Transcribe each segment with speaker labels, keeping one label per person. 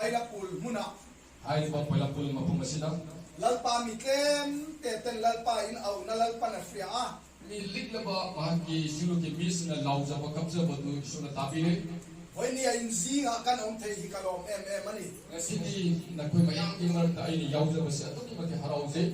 Speaker 1: Pailapul hmunah.
Speaker 2: Hariba Pailapul mafam asida.
Speaker 1: Lalpa mi tlem te ten Lalpa in auhna Lalpan a hria a.
Speaker 2: Mi liklaba mahaki siluki mi sina lauzaba kapzaba tu Isuna tabire.
Speaker 1: Vawinia in zingah kan awm thei hi ka lawm em em a ni.
Speaker 2: Ngasidi nakhoi mayam ki marakta aini yauzaba si atuki mati harauze.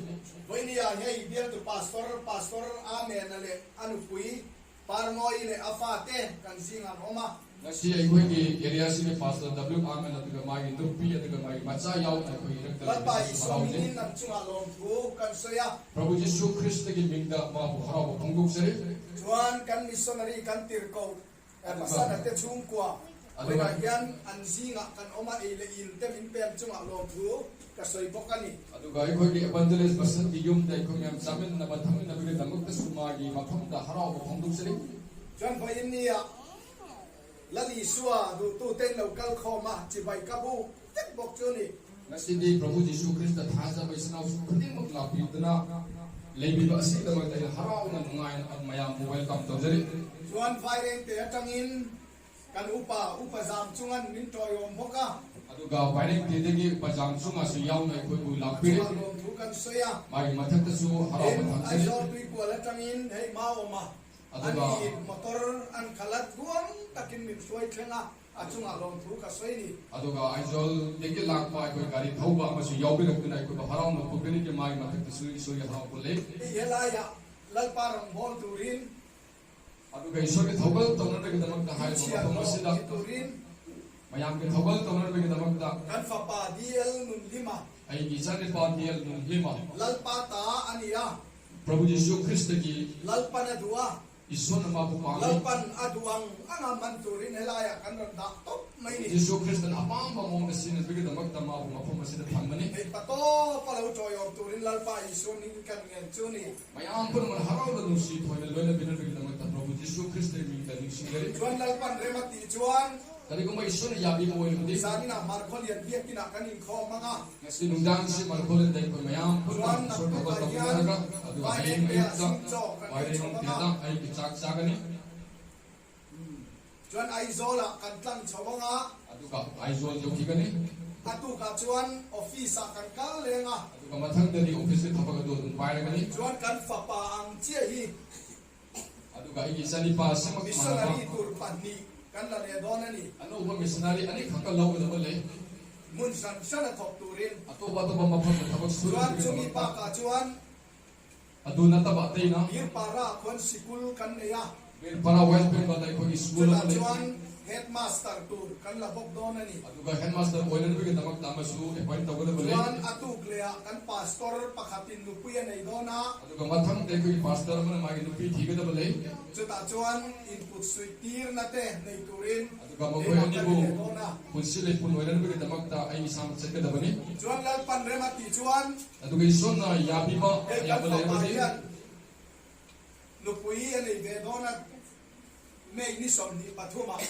Speaker 1: Vawinia hei bialtu Pastor Pastor Amen-a leh a nupui Parmawi leh a fate kan zingah an awm a.
Speaker 2: Ngasi Aikhawiki area simi Pastor W Amen atuka magi nupi atuka magi macha yau aikhawiki rakta
Speaker 1: Lalpa Isua mingin an chungah lawmthu kan sawi a.
Speaker 2: Prabhu Jesu Krista ki mingda ma bu harau bu phungduk sari.
Speaker 1: Chuan kan missionary kan tirhkoh Pasana te chhungkua vawiinah hian an zingah kan awm a, ei leh in te min pem chungah lawmthu ka sawi bawk a ni.
Speaker 2: Aduga aikhawiki evangelist Basant ki yum da aikhawmiam chamin na bathangin na bige damuk te suma gi mapham da harau bu phungduk sari.
Speaker 1: Chuan vawiin nia Lal Isua duhtute in lo kal khawm a, chibai ka buk vek bawk chu a ni.
Speaker 2: Ngasidi Prabhu Jesu Krista thaza Vaishnava su khating mak la pi dana leibi ba asi dama ta in harau na nungai na mayam bu welcome to jari.
Speaker 1: Chuan Vairengte atangin kan upa, Upa Zam chungan min tawiawm bawk a.
Speaker 2: Aduga Vairengte degi Upa Zam chunga su yau nai khoi bu lak pi.
Speaker 1: A chungah lawmthu kan sawi a.
Speaker 2: Mai mathak te su harau
Speaker 1: Tin,
Speaker 2: ba tham jari.
Speaker 1: Aizawl Tuikual atangin hei Maawma A ni, motor an khalh a, tluang takin min hruai thleng a, a chungah lawmthu ka sawi ni.
Speaker 2: Aduga Aizawl deki lak pa aikoi gari tho ba ama su yau birak tuna aikoi ba harau no pu biri ke mai mathak te su isori harau pu le.
Speaker 1: Hei helaiah Lalpa rawngbâwl turin.
Speaker 2: Aduga isori thogal tawna beki damak ta hai ba mathak masida.
Speaker 1: Ni turin.
Speaker 2: Mayam ke thogal tawna beki damak ta.
Speaker 1: Kan fapa DL Nunhlima.
Speaker 2: Ai ki chani pa DL Nunhlima.
Speaker 1: Lalpa ta a ni a.
Speaker 2: Prabhu Jesuh Krista ki.
Speaker 1: Lalpan a duh a.
Speaker 2: Isuan ama bu pang i.
Speaker 1: Lalpan a duh ang anga man turin helaiah kan rawn dah tawp mai ni.
Speaker 2: Jesuh Kristan a pang ba mawng na sin a bik damak dama bu maphum a sin a tham mani.
Speaker 1: Hei patawp a lo tawiawm turin Lalpa Isuan in kan ngen chu ni.
Speaker 2: Mai ang pun man harau la nu si thawi na loi na bin a bik damak ta Prabhu Jesuh Krista i ming ta ning sing gari.
Speaker 1: Chuan Lalpan rem a tih chuan.
Speaker 2: Karikum a Isuan a yabi mawi na di.
Speaker 1: Zaninah Markhawlian biakinah kan inkhawm ang a. Chuan naktukah hian Vairengte-ah zing chaw kan ei chho vang a. Chuan Aizawl-ah kan tlang chho vang a. A tukah chuan office-ah kan kal leng a. Chuan kan fapa ang chiah hi missionary tur pahnih kan la leh dawn a ni. Hmun hran hran a thawk turin. Chuan chumi bakah chuan Birpara khuan sikul kan nei a. Chutah chuan Headmaster tur kan la bawk dawn a ni. Chuan a tuk lehah kan Pastor pakhatin nupui a nei dawn a. Chutah chuan input suih tirna te nei turin keimah ka ni leh dawn a. Chuan Lalpan rem a tih chuan hei kan fapa hian nupui a nei ve dawn a, May ni 23 ah.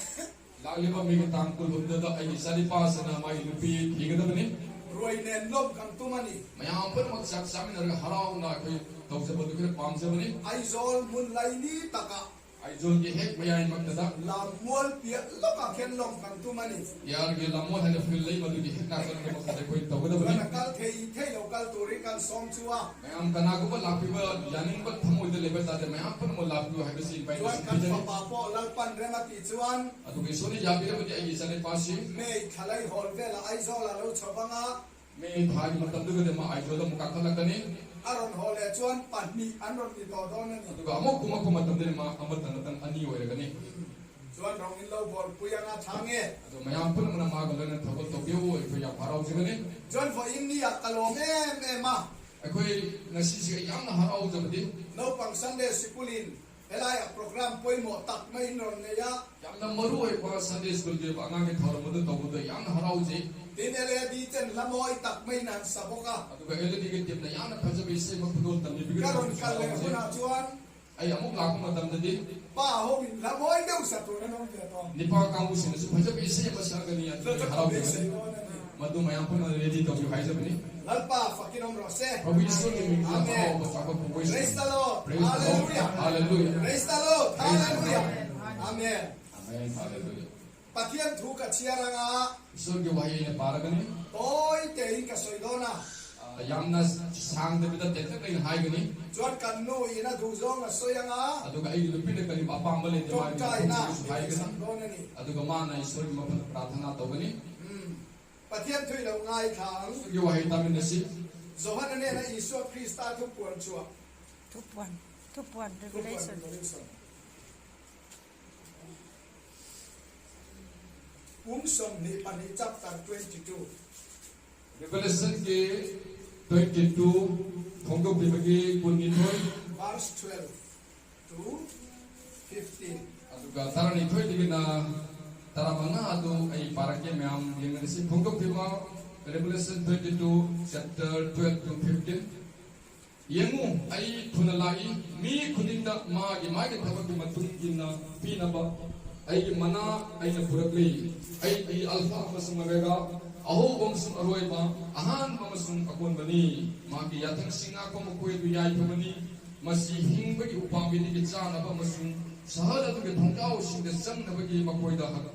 Speaker 1: Ruai nen lawm kan tum a ni. Aizawl hmun laini takah. Lammual piah lawkah khian lawm kan tum a ni. Chuan a kal thei thei lo kal turin kan sawm chu a. Chuan kan fapa pawh Lalpan rem a tih chuan. May thlalai hawl velah Aizawl a lo chho vang a. A rawn haw leh chuan pahnih an rawn ni tawh dawn a ni. Chuan rawng in lo bawlpui anga tha nge? Chuan vawiin ni ah ka lawm em em a. Naupang Sunday Sikul in helaiah program pawimawh tak mai in rawn nei a. Tin LAD ten hla mawi tak mai in an sa bawk a. Ka rawn kal leh hunah chuan Pa ho in hla mawi deuh sa tur an awm ve tawh. Chu chu ka beisei dawn a ni. Lalpa fakin awm rawh se. Amen. Praise the Lord. Hallelujah. Praise the Lord. Hallelujah. Amen. Pathian thu ka chhiar anga.
Speaker 2: Isawrgi wahei aina paragani.
Speaker 1: Tawi tein ka sawi dawn a.
Speaker 2: Yamna sang debida tet tet aina haigani.
Speaker 1: Chuan kan nu in a duh zawng a sawi anga.
Speaker 2: Aduga ei nupina kani apamba lei te magi
Speaker 1: Tawngtaina min tihsak dawn a ni.
Speaker 2: Aduga mana Isawrgi mafana prathana tawgani.
Speaker 1: Pathian thui loh ngaithla ang.
Speaker 2: Isawrgi wahei tamin asi.
Speaker 1: Johana nena Isua Krista thupuan chhuah.
Speaker 3: Thupuan, thupuan, Revelation.
Speaker 1: Kum 22 chapter 22.
Speaker 2: Revelation ki 22 phongdok bibagi 12.
Speaker 1: Verse 12 to 15.
Speaker 2: Aduga 12 digina 15 adu ai parake mayam yengasi phongdok bima Revelation 22 chapter 12 to 15. Yengu ai thuna lai mi khudingda magi magi thabakki matung inna pinaba ai mana aina purakli ai ai alpha amasung omega aho amasung aroiba ahan amasung akonbani magi yathang singa ko makoi du yai phabani masi hingbagi upambidi gi chanaba amasung sahar adugi thongkau singda changnabagi makoida hak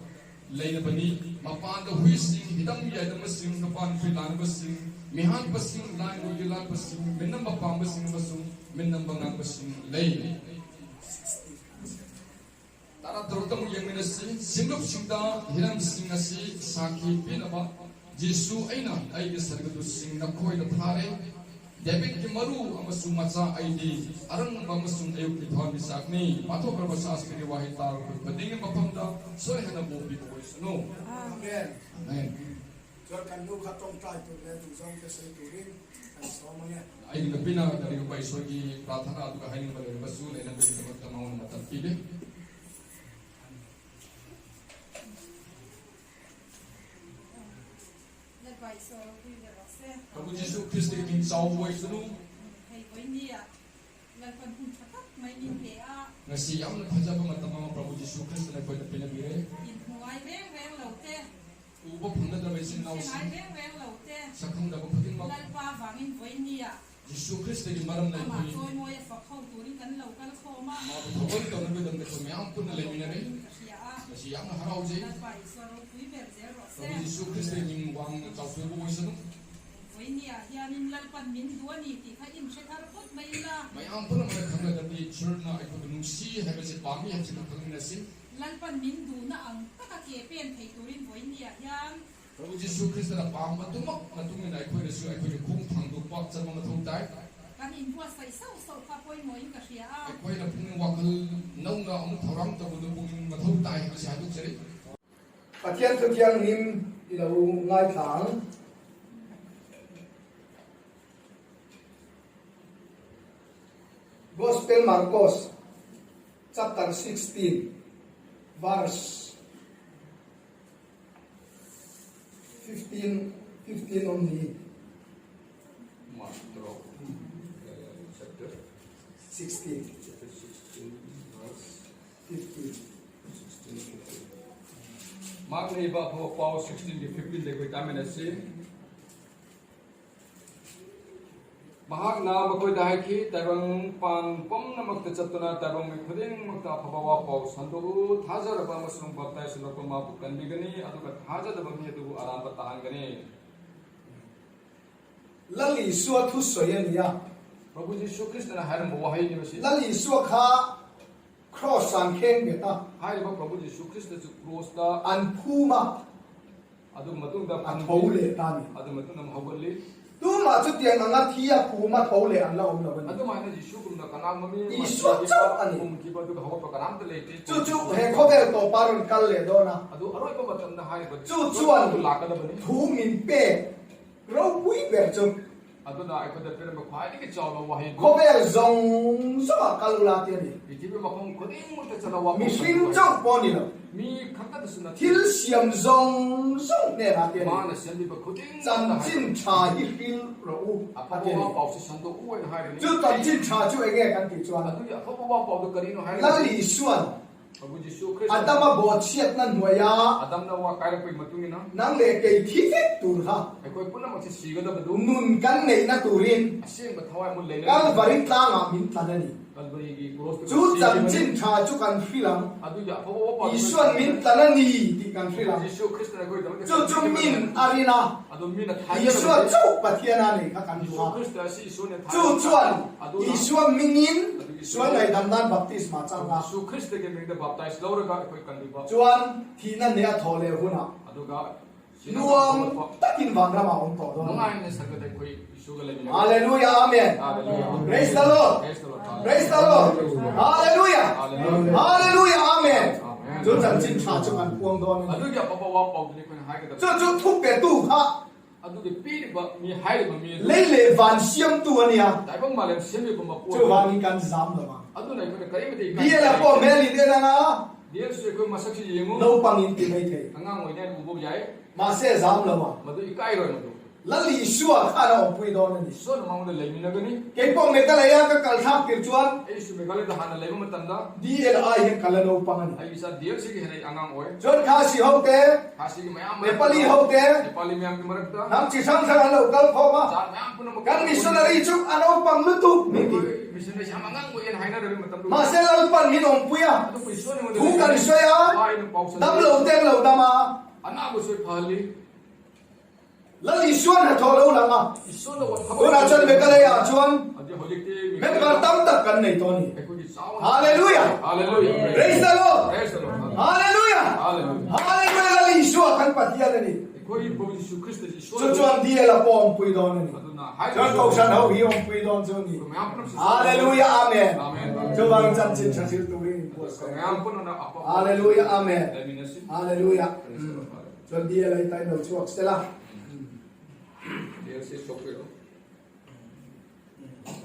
Speaker 2: ꯂꯩꯅꯕꯅꯤ ꯃꯄꯥꯟꯗ ꯍꯨꯏꯁꯤꯡ ꯍꯤꯗꯝ ꯌꯥꯏꯗꯝꯕꯁꯤꯡ ꯅꯨꯄꯥ ꯅꯨꯄꯤ ꯂꯥꯟꯅꯕꯁꯤꯡ ꯃꯤꯍꯥꯠꯄꯁꯤꯡ ꯂꯥꯏ ꯂꯥꯠꯄꯁꯤꯡ ꯃꯤꯠꯅꯝꯕ ꯄꯥꯝꯕꯁꯤꯡ ꯑꯃꯁꯨꯡ ꯃꯤꯠꯅꯝꯕ ꯉꯥꯡꯕꯁꯤꯡ ꯂꯩ 16ꯇ ꯑꯃꯨꯛ ꯌꯦꯡꯃꯤꯟꯅꯁꯤ ꯁꯤꯡꯂꯨꯞꯁꯤꯡꯗ ꯍꯤꯔꯝꯁꯤꯡ ꯑꯁꯤ ꯁꯥꯈꯤ ꯄꯤꯅꯕ ꯖꯤꯁꯨ ꯑꯩꯅ ꯑꯩꯒꯤ ꯁꯔꯒꯗꯨꯁꯤꯡ ꯅꯈꯣꯏꯗ ꯊꯥꯔꯦ ꯗꯦꯕꯤꯗꯀꯤ ꯃꯔꯨ ꯑꯃꯁꯨꯡ ꯃꯆꯥ ꯑꯩꯗꯤ ꯑꯔꯪꯕ ꯑꯃꯁꯨꯡ ꯑꯌꯨꯛꯀꯤ ꯊꯋꯥꯟꯃꯤꯆꯥꯛꯅꯤ ꯄꯥꯊꯣꯛꯈ꯭ꯔꯕ ꯁꯥꯁꯇ꯭ꯔꯤꯒꯤ ꯋꯥꯍꯩ ꯇꯥꯔꯕ ꯈꯨꯗꯤꯡꯒꯤ ꯃꯐꯝꯗ ꯁꯣꯏꯍꯟꯅ ꯄꯣꯛꯄꯤꯕ ꯑꯣꯏꯁꯅꯨ.
Speaker 1: Amen.
Speaker 2: Amen.
Speaker 1: Chuan kan nu kha tawngtai tur leh duhzawng te sawi turin kan sawm ange.
Speaker 2: ꯑꯩꯒꯤ ꯅꯨꯄꯤꯅ ꯀꯔꯤꯒꯨꯝꯕ ꯏꯁꯣꯔꯒꯤ ꯄ꯭ꯔꯥꯊꯅꯥ ꯑꯗꯨꯒ ꯍꯥꯏꯅꯤꯡꯕ ꯂꯩꯔꯕꯁꯨ ꯂꯩꯅꯕꯒꯤꯗꯃꯛꯇ ꯃꯉꯣꯟꯗ ꯃꯇꯝ ꯄꯤꯒꯦ. Prabhu Jisu Kristi ming chau ꯑꯣꯏꯁꯅꯨ. Ngasi yamna phajaba matam ama Prabhu Jisu Kristi na khoina pinabire. Uba phangnadraba ichin nausing sakhangdaba khudingmak Jisu Kristigi maramna ꯑꯩꯈꯣꯏ ꯃꯥꯕꯨ ꯊꯧꯒꯜ ꯇꯧꯅꯕꯒꯤꯗꯃꯛꯇ ꯑꯩꯈꯣꯏ ꯃꯌꯥꯝ ꯄꯨꯟꯅ ꯂꯩꯃꯤꯟꯅꯔꯦ. ꯉꯁꯤ ꯌꯥꯝꯅ ꯍꯔꯥꯎꯖꯩ. Prabhu Jisu Kristigi ming ꯋꯥꯡꯅ ꯆꯥꯎꯊꯣꯛꯄ ꯑꯣꯏꯁꯅꯨ. ꯃꯌꯥꯝ ꯄꯨꯝꯅꯃꯛꯅ ꯈꯪꯒꯗꯕꯅꯤ ꯏꯁꯣꯔꯅ ꯑꯩꯈꯣꯏꯕꯨ ꯅꯨꯡꯁꯤ ꯍꯥꯏꯕꯁꯤ ꯄꯥꯝꯃꯤ ꯍꯥꯏꯕꯁꯤ ꯈꯪꯃꯤꯟꯅꯁꯤ. Prabhu Jisu ꯈ꯭ꯔꯤꯁꯇꯅ ꯄꯥꯝꯕꯗꯨꯃꯛ ꯃꯇꯨꯡ ꯏꯟꯅ ꯑꯩꯈꯣꯏꯅꯁꯨ ꯑꯩꯈꯣꯏꯒꯤ ꯈꯣꯡ ꯊꯥꯡꯗꯣꯛꯄ ꯆꯠꯄ ꯃꯊꯧ ꯇꯥꯏ. ꯑꯩꯈꯣꯏꯅ ꯄꯨꯛꯅꯤꯡ ꯋꯥꯈꯜ ꯅꯧꯅ ꯑꯃꯨꯛ ꯊꯧꯔꯥꯡ ꯇꯧꯕꯗꯨ ꯄꯨꯛꯅꯤꯡ ꯃꯊꯧ ꯇꯥꯏ ꯍꯥꯏꯕꯁꯤ ꯍꯥꯏꯗꯣꯛꯆꯔꯤ.
Speaker 1: Pathian thu thianghlim i lo ngaithla ang. Gospel Markos chapter 16 verse 15 15 only.
Speaker 2: Mark chapter
Speaker 1: 16
Speaker 2: chapter 16 verse
Speaker 1: 15.
Speaker 2: 16 15. Mark ꯂꯩꯕ ꯑꯐꯕ ꯄꯥꯎ 16 ꯒꯤ 15 ꯗ ꯑꯩꯈꯣꯏ ꯇꯥꯃꯤꯟꯅꯁꯤ. ꯃꯍꯥꯛꯅ ꯃꯈꯣꯏꯗ ꯍꯥꯏꯈꯤ, ꯇꯥꯏꯕꯪꯄꯥꯟ ꯄꯨꯝꯅꯃꯛꯇ ꯆꯠꯇꯨꯅ ꯇꯥꯏꯕꯪ ꯃꯤ ꯈꯨꯗꯤꯡꯃꯛꯇ ꯑꯐꯕ ꯋꯥ ꯄꯥꯎ ꯁꯟꯗꯣꯛꯎ. ꯊꯥꯖꯔꯕ ꯑꯃꯁꯨꯡ ꯕꯞꯇꯥꯏꯁ ꯂꯧꯔꯛꯄ ꯃꯥꯕꯨ ꯀꯟꯕꯤꯒꯅꯤ, ꯑꯗꯨꯒ ꯊꯥꯖꯗꯕ ꯃꯤ ꯑꯗꯨꯕꯨ ꯑꯔꯥꯟꯕ ꯇꯥꯍꯟꯒꯅꯤ.
Speaker 1: Lal Isua thu sawi a ni a.
Speaker 2: Prabhu Jisu ꯈ꯭ꯔꯤꯁꯇꯅ ꯍꯥꯏꯔꯝꯕ ꯋꯥꯍꯩꯅꯤ ꯃꯁꯤ.
Speaker 1: Lal Isua kha Cross an kheng bet a.
Speaker 2: ꯍꯥꯏꯔꯤꯕ Prabhu Jisu ꯈ꯭ꯔꯤꯁꯇꯁꯨ ꯀ꯭ꯔꯣꯁꯇ
Speaker 1: An phum a.
Speaker 2: ꯑꯗꯨ ꯃꯇꯨꯡꯗ
Speaker 1: A tho leh ta a ni.
Speaker 2: ꯑꯗꯨ ꯃꯇꯨꯡꯗ ꯑꯃꯨꯛ ꯍꯧꯒꯠꯂꯤ.
Speaker 1: Tumah chutiang anga thi a phum a tho leh an la awm lo a ni.
Speaker 2: ꯑꯗꯨꯃꯥꯏꯅ ꯖꯤꯁꯨꯒꯨꯝꯅ ꯀꯅꯥꯒꯨꯝꯕ ꯃꯤ ꯑꯃ
Speaker 1: Isua
Speaker 2: ꯁꯤꯈꯤꯕ,
Speaker 1: chauh a ni.
Speaker 2: ꯐꯨꯝꯈꯤꯕ ꯑꯗꯨꯒ ꯍꯧꯒꯠꯄ ꯀꯅꯥꯝꯇ ꯂꯩꯇꯦ.
Speaker 1: Chu chu he khawvel tawpa rawn kal leh dawn a.
Speaker 2: ꯑꯗꯨ ꯑꯔꯣꯏꯕ ꯃꯇꯝꯗ ꯍꯥꯏꯔꯤꯕ
Speaker 1: Chu chuan
Speaker 2: ꯑꯗꯨ ꯂꯥꯛꯀꯗꯕꯅꯤ.
Speaker 1: thu min pek ropui ber chu.
Speaker 2: ꯑꯗꯨꯅ ꯑꯩꯈꯣꯏꯗ ꯄꯤꯔꯝꯕ ꯈ꯭ꯋꯥꯏꯗꯒꯤ ꯆꯥꯎꯕ ꯋꯥꯍꯩ
Speaker 1: Khawvel zawng zawngah kal ula ti a ni.
Speaker 2: ꯄ꯭ꯔꯤꯊꯤꯕꯤ ꯃꯐꯝ ꯈꯨꯗꯤꯡꯃꯛꯇ ꯆꯠꯂ ꯋꯥ
Speaker 1: Mihring chauh pawh a ni lo.
Speaker 2: ꯃꯤ ꯈꯛꯇꯗꯁꯨ ꯅꯠꯇꯦ.
Speaker 1: Thil siam zawng zawng hnenah ti a ni.
Speaker 2: ꯃꯥꯅ ꯁꯦꯝꯕꯤꯕ ꯈꯨꯗꯤꯡꯃꯛꯇ
Speaker 1: Chanchin tha hi hril rawh u a
Speaker 2: ꯑꯐꯕ
Speaker 1: ti a ni.
Speaker 2: ꯋꯥ ꯄꯥꯎꯁꯤ ꯁꯟꯗꯣꯛꯎ ꯍꯥꯏꯅ ꯍꯥꯏꯔꯤꯅꯤ.
Speaker 1: Chu chanchin tha chu eng nge kan tih chuan
Speaker 2: ꯑꯗꯨꯒꯤ ꯑꯐꯕ ꯋꯥ ꯄꯥꯎꯗꯨ ꯀꯔꯤꯅꯣ ꯍꯥꯏꯔꯒꯗꯤ
Speaker 1: Lal Isuan
Speaker 2: Prabhu Jisu Christ
Speaker 1: Adama bawhchhiatna hnuaia
Speaker 2: ꯑꯗꯝꯅ ꯋꯥ ꯀꯥꯏꯔꯛꯄꯒꯤ ꯃꯇꯨꯡ ꯏꯟꯅ
Speaker 1: nang leh kei thi vek tur kha. Nun kan neihna turin Kalvari tlangah min tlan a ni. Chu chanchin tha chu kan hrilh ang. Isuan min tlan a ni tih kan hrilh ang. Chu chu min a rin a, Isua chauh Pathian a nei kha kan duh a. Chu chuan Isua mingin sual ngaihdam nan baptisma chang a. Chuan thihna hneh a thawh leh hunah Nuam takin vanram ah awm tawh dawn a ni. Hallelujah Amen. Praise the Lord. Praise the Lord. Hallelujah. Hallelujah Amen. Chu chanchin tha chu kan puang dawn a ni. Chu chu thu pe tu kha lei leh van siamtu a nia. Chuvangin kan zam lo ang. Biala pawh hmel in en anga. Naupang in ti mai thei. Mahse zam lo a. Lal Isua khan a awmpui dawn a ni. Kei pawh Meghalaya ka kal thlak tir chuan DLI hian ka la naupang a ni. Chuan Khasi ho te, Nepali ho te, hnam chi hrang hrang an lo kal khawm a. Kan missionary chu a naupang lutuk min ti. Mahse Lalpan min awmpui a, thu kan sawi a, dam lo te an lo dam a. Lal Isuan hnathawh lo lang a, tunah chuan Meghalaya ah chuan member tam tak kan nei tawh a ni. Hallelujah! Praise the Lord! Hallelujah! Hallelujah! Lal Isua kan Pathian a ni. Chu chuan DL a pawh awmpui dawn a ni. Chuan Kohhran ho hi awmpui dawn chu a ni. Hallelujah Amen. Chuvangin chanchin tha hril turin in buatsaih ang. Hallelujah Amen. Hallelujah. Chuan DL a itain lo chhuak sela.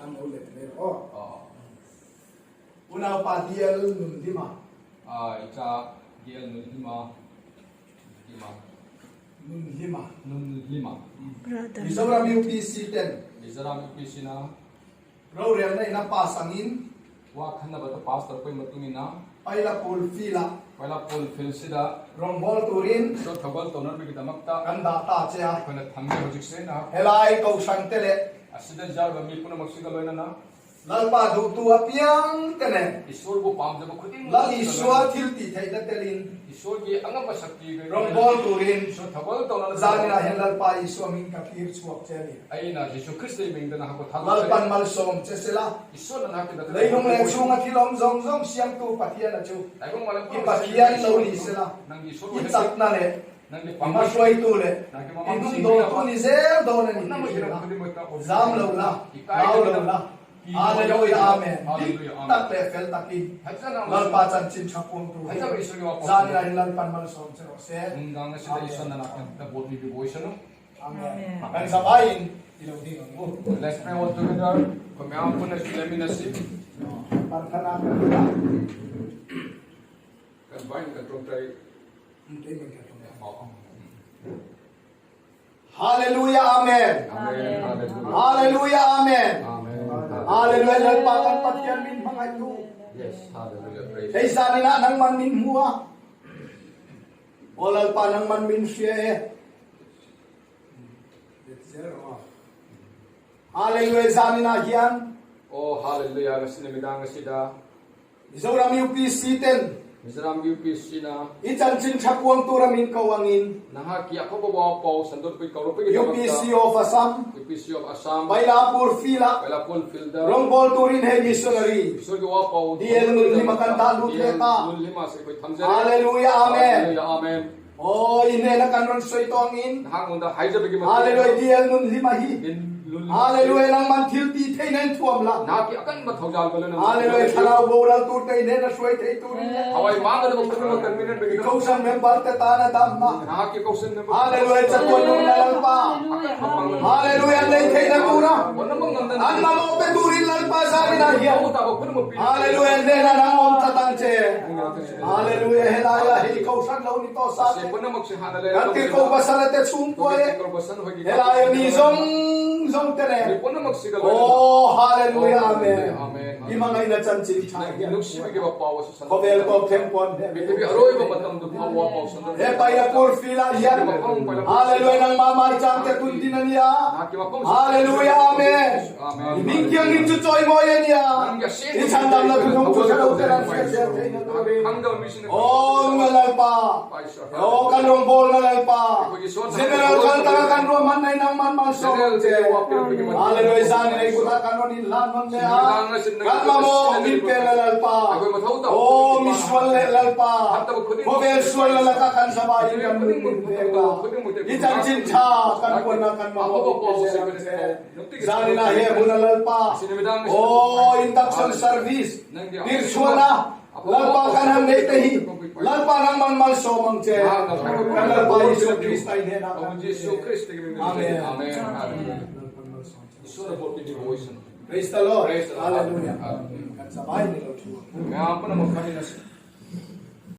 Speaker 1: An lo let mai rawh aw. Unaupa DL nun hlima.
Speaker 2: Icha DL nun hlima.
Speaker 1: Nunhlima.
Speaker 2: Nunhlima.
Speaker 1: Mizoram UPC ten.
Speaker 2: Mizoram UPC na.
Speaker 1: Rorelna in a pass angin.
Speaker 2: Wa khanna bata pass tar pawimawh tungin a.
Speaker 1: Paila pool field ah.
Speaker 2: Paila pool field sida.
Speaker 1: Rawngbâwl turin.
Speaker 2: Saw thawkal tawhna bik damak ta.
Speaker 1: Kan dah ta che a.
Speaker 2: Khawna tham nge hojik se na.
Speaker 1: Helai Kohhran te leh.
Speaker 2: A sida jar ba mi puna maksida loina na.
Speaker 1: Lalpa duhtu apiang te nen Lal Isua thil tih theihna telin rawngbâwl turin zaninah hian Lalpa Isua hming ka thlir chhuak che a ni. Lalpan malsawm che sela, leilung leh chhunga thil awm zawng zawng siamtu Pathiana chu i Pathian lo ni sela, i chakna leh I hmahruaitu leh i hnungdawltu ni zel dawn a ni tih hria la, zam lo la, hlau lo la, Hallelujah Amen, dik tak leh fel takin Lalpa chanchin tha puang tur hi zanina in Lalpan malsawm che rawh se. Amen. Amen. Kan zavaiin i lo ding ang u.
Speaker 2: Let's pray all together.
Speaker 1: Parthana kan ti a.
Speaker 2: Kan vain kan tawngtai.
Speaker 1: Hallelujah Amen. Hallelujah Amen. Hallelujah Lalpa kan Pathian min hmangaih tu.
Speaker 2: Yes, hallelujah. Praise.
Speaker 1: Hei zanin ah nangman min hmu a. O Lalpa nangman min hria e. Hallelujah zanin ah hian.
Speaker 2: Oh hallelujah ka sinami dang ka sida.
Speaker 1: Mizoram UPC ten
Speaker 2: Mizoram UPC na
Speaker 1: i chanchin tha puang tura min ko angin
Speaker 2: Naha ki a khaw baw pau sandot pui ko ropui
Speaker 1: UPC of Assam
Speaker 2: UPC of Assam
Speaker 1: Bailapur field ah
Speaker 2: Bailapur field da
Speaker 1: rawngbawl turin hei missionary
Speaker 2: Missionary wa pau
Speaker 1: DL Nunhlima kan dah lut leh ta
Speaker 2: Nunhlima se koi tham zere
Speaker 1: Hallelujah Amen
Speaker 2: Hallelujah Amen
Speaker 1: Aw i hnena kan rawn sawi tawh angin
Speaker 2: Naha ngun da haija bigi
Speaker 1: Hallelujah DL Nunhlima hi Hallelujah nangman thil ti thei na in thuam la.
Speaker 2: Na ki akan ma thojal bal na.
Speaker 1: Hallelujah thlarau boral tur te in na hruai thei tur in.
Speaker 2: Hawai ma ga ba pun kan min be
Speaker 1: Kosan member te ta na dam ma.
Speaker 2: Na ki kosan member.
Speaker 1: Hallelujah chatuan nun na lalpa. Hallelujah nei thei na tura. An mamo pe turin lalpa zaninah hian Hallelujah hnenah nang awm tlat ang che. Hallelujah helaia hei kohhran lo ni tawh sa te kan tirhkoh pasala te chhungkua leh helaia mi zawng zawng te nen Aw Hallelujah Amen i hmangaihna chanchin tha hian khawvel tawp thleng pawn hneh ve He Pailapur field ah hian Hallelujah nangmah maichang te tun din a nia Hallelujah Amen I hming thianghlim chu chawimawi a nia I chhandamna thuhnung chu hre lo ten an hriat zel theihna turin Aw nunga Lalpa Aw kan rawngbawlna Lalpa General kal taka kan ruahmanna in nangman malsawm ang che Hallelujah zan in ei kutah kan rawn inhlan nawn leh a kan mamawh min pe la Lalpa Aw misual leh Lalpa khawvel sual la lakah kan zavaiin kan nun min pek la I chanchin tha kan puanna kan mamawh min pe zel ang che Zaninah he hmun a Lalpa Aw induction service tirchhuahna Lalpa kan han neih te hi Lalpa nangman malsawm ang che kan Lalpa Isua Krista i hnenah kan ti e Amen. Praise the Lord. Hallelujah. Kan zavai ni lo thu.